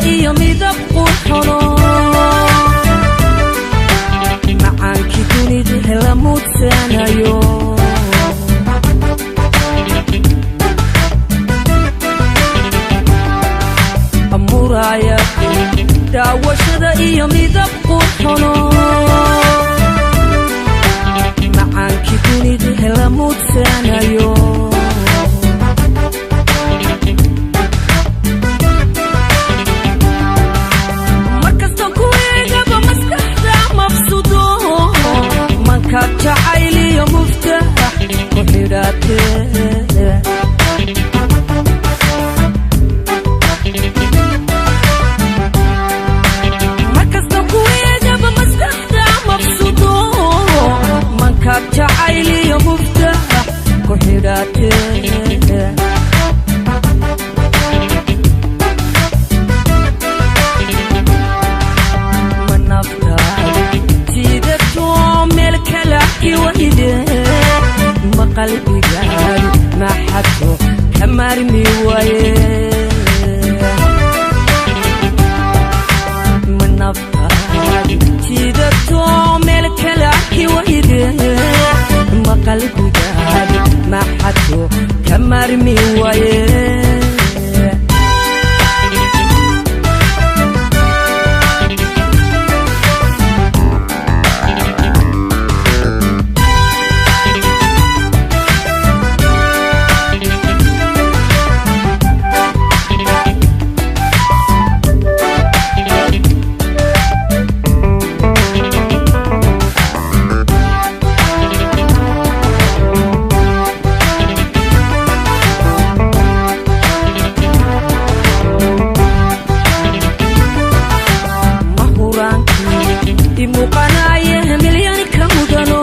Iyo midab qurxono, macaankii dunida la mudsanayo. Muraaya daawashada iyo midab qurxono, macaankii dunida la mudsanayo. Markastaan ku eegaba maskaxda mabsudo, manka jacayliyo muftax ku xidhaatee. Markastaan ku eegaba maskaxda mabsudo, manka jacayliyo muftax ku xidhaatee. Ma naftaada jiidato meel kale arki wayde? Ma qalbigaadu maxato ka maarmi waaye? Ma naftaada jiidato meel kale arki wayde? Ma qalbigaadu maxato ka maarmi waaye? Ma huraankii imuuqanaaye milyan ka mudano,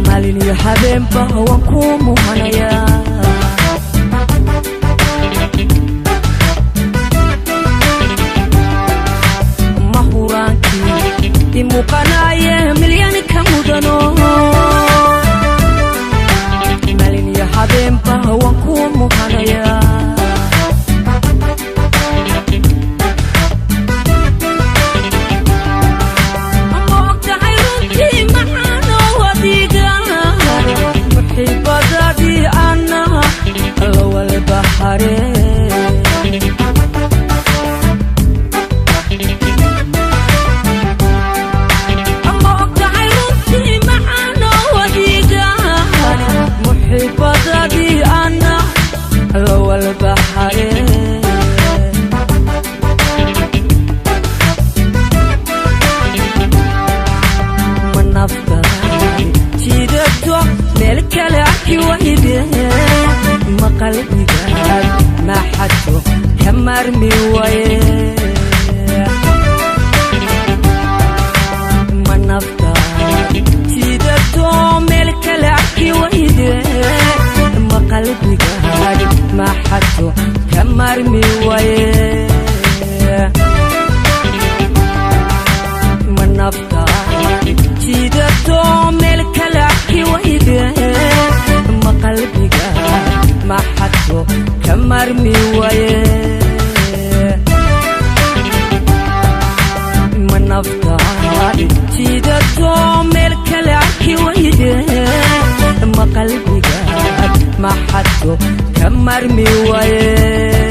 maalin iyo habeenba waan ku muhanayaa. Ma huraankii imuuqanaaye milyan ka mudano, maalin iyo habeenba waan ku muhanayaa. Ma ogtahay runtii maxaanow adiga muxiibadadii ana lawalba hare? Ma ogtahay runtii maxaanow adiga muxiibadadii ana lawalba hare? Ma naftaada jiidato meel kale arki wayde? Ma qalbigaad maxato ka maarmi waaye? Ma naftaada jiidato meel kale arki wayde? Ma qalbigaad maxato ka maarmi waaye? Ma naftaada jiidato meel kale arki wayde? Ma qalbigaad maxato ka maarmi waaye? Ma naftaada jiidato meel kale arki wayde? Ma qalbigaad maxato ka maarmi waaye?